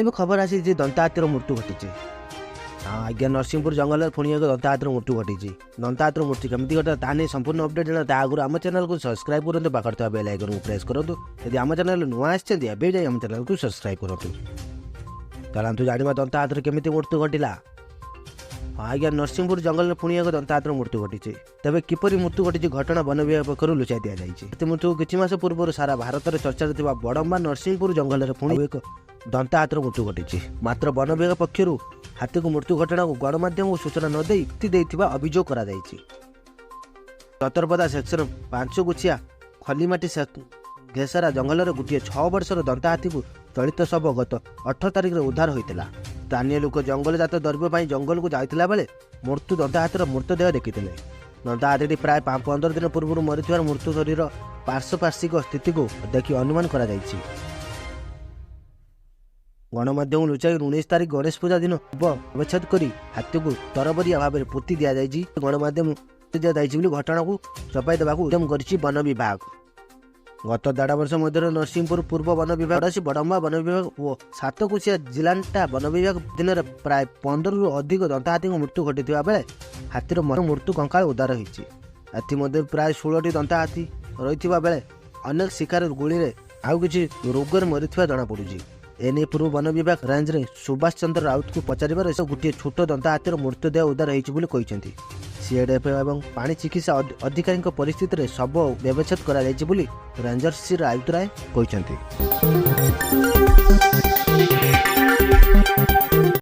ଏବେ ଖବର ଆସିଛି ଯେ ଦନ୍ତା ହାତୀର ମୃତ୍ୟୁ ଘଟିଛି। ହଁ ଆଜ୍ଞା, ନରସିଂହପୁର ଜଙ୍ଗଲରେ ପୁଣି ଏକ ଦନ୍ତା ହାତୀର ମୃତ୍ୟୁ ଘଟିଛି। ଦନ୍ତା ହାତୀର ମୃତ୍ୟୁ କେମିତି ଘଟିଲା, ତା ନେଇ ସମ୍ପୂର୍ଣ୍ଣ ଅପଡେଟ୍ ଜାଣିବା ତା ଆଗରୁ ଆମ ଚ୍ୟାନେଲକୁ ସବସ୍କ୍ରାଇବ୍ କରନ୍ତୁ, ପାଖରେ ଥିବା ବେଲ୍ ଆଇକନ୍କୁ ପ୍ରେସ୍ କରନ୍ତୁ। ଯଦି ଆମ ଚ୍ୟାନେଲ ନୂଆ ଆସିଛନ୍ତି, ଏବେ ଯାଇ ଆମ ଚ୍ୟାନେଲକୁ ସବସ୍କ୍ରାଇବ୍ କରନ୍ତୁ। ଚାଲନ୍ତୁ ଜାଣିବା ଦନ୍ତା ହାତୀର କେମିତି ମୃତ୍ୟୁ ଘଟିଲା। ହଁ ଆଜ୍ଞା, ନରସିଂହପୁର ଜଙ୍ଗଲରେ ପୁଣି ଏକ ଦନ୍ତା ହାତୀର ମୃତ୍ୟୁ ଘଟିଛି। ତେବେ କିପରି ମୃତ୍ୟୁ ଘଟିଛି, ଘଟଣା ବନ ବିଭାଗ ପକ୍ଷରୁ ଲୁଚାଇ ଦିଆଯାଇଛି। ହାତୀ ମୃତ୍ୟୁକୁ କିଛି ମାସ ପୂର୍ବରୁ ସାରା ଭାରତରେ ଚର୍ଚ୍ଚାରେ ଥିବା ବଡ଼ମ୍ବା ନରସିଂହପୁର ଜଙ୍ଗଲରେ ପୁଣି ଏକ ଦନ୍ତା ହାତୀର ମୃତ୍ୟୁ ଘଟିଛି। ମାତ୍ର ବନ ବିଭାଗ ପକ୍ଷରୁ ହାତୀକୁ ମୃତ୍ୟୁ ଘଟଣାକୁ ଗଣମାଧ୍ୟମକୁ ସୂଚନା ନ ଦେଇ ଦେଇଥିବା ଅଭିଯୋଗ କରାଯାଇଛି। ଚତରପଦା ସେକ୍ସନ ପାଞ୍ଚଗୁଛିଆ ଖଲିମାଟି ଘେସରା ଜଙ୍ଗଲରେ ଗୋଟିଏ 6 ବର୍ଷର ଦନ୍ତା ହାତୀକୁ ଚଳିତ ଶବ ଗତ 18 ତାରିଖରେ ଉଦ୍ଧାର ହୋଇଥିଲା। ସ୍ଥାନୀୟ ଲୋକ ଜଙ୍ଗଲଜାତ ଦ୍ରବ୍ୟ ପାଇଁ ଜଙ୍ଗଲକୁ ଯାଇଥିଲା ବେଳେ ମୃତ୍ୟୁ ଦନ୍ତା ହାତୀର ମୃତଦେହ ଦେଖିଥିଲେ। ଦନ୍ତା ହାତୀଟି ପ୍ରାୟ 15 ଦିନ ପୂର୍ବରୁ ମରିଥିବାର ମୃତ୍ୟୁ ଶରୀର ପାର୍ଶ୍ୱପାର୍ଶ୍ୱିକ ସ୍ଥିତିକୁ ଦେଖି ଅନୁମାନ କରାଯାଇଛି। ଗଣମାଧ୍ୟମକୁ ଲୁଚାଇ 19 ତାରିଖ ଗଣେଶ ପୂଜା ଦିନ ବ୍ୟବଚ୍ଛେଦ କରି ହାତୀକୁ ତରବରିଆ ଭାବରେ ପୋତି ଦିଆଯାଇଛି। ଗଣମାଧ୍ୟମ ଦିଆଯାଇଛି ବୋଲି ଘଟଣାକୁ ଚପାଇ ଦେବାକୁ ଉଦ୍ୟମ କରିଛି ବନ ବିଭାଗ। ଗତ ଦେଢ଼ ବର୍ଷ ମଧ୍ୟରେ ନରସିଂହପୁର ପୂର୍ବ ବନ ବିଭାଗ, ବଡ଼ମ୍ବା ବନ ବିଭାଗ ଓ ସାତକୋଶିଆ ଜିଲାଣ୍ଟା ବନ ବିଭାଗ ଦିନରେ ପ୍ରାୟ 15ରୁ ଅଧିକ ଦନ୍ତା ହାତୀଙ୍କ ମୃତ୍ୟୁ ଘଟିଥିବା ବେଳେ ହାତୀର ମୃତ୍ୟୁ କଙ୍କାଳ ଉଦ୍ଧାର ହୋଇଛି। ଏଥିମଧ୍ୟରୁ ପ୍ରାୟ 16ଟି ଦନ୍ତା ହାତୀ ରହିଥିବା ବେଳେ ଅନେକ ଶିକାର ଗୁଳିରେ ଆଉ କିଛି ରୋଗରେ ମରିଥିବା ଜଣାପଡ଼ୁଛି। ଏନେଇ ପୂର୍ବ ବନ ବିଭାଗ ରେଞ୍ଜରେ ସୁଭାଷ ଚନ୍ଦ୍ର ରାଉତଙ୍କୁ ପଚାରିବାରେ ସେ ଗୋଟିଏ ଛୋଟ ଦନ୍ତା ହାତୀର ମୃତଦେହ ଉଦ୍ଧାର ହୋଇଛି ବୋଲି କହିଛନ୍ତି। ସିଏଡ୍ଏଫ୍ ଏବଂ ପ୍ରାଣୀ ଚିକିତ୍ସା ଅଧିକାରୀଙ୍କ ପରିସ୍ଥିତିରେ ଶବ ବ୍ୟବଚ୍ଛେଦ କରାଯାଇଛି ବୋଲି ରେଞ୍ଜର ଶ୍ରୀ ରାଉତରାୟ କହିଛନ୍ତି।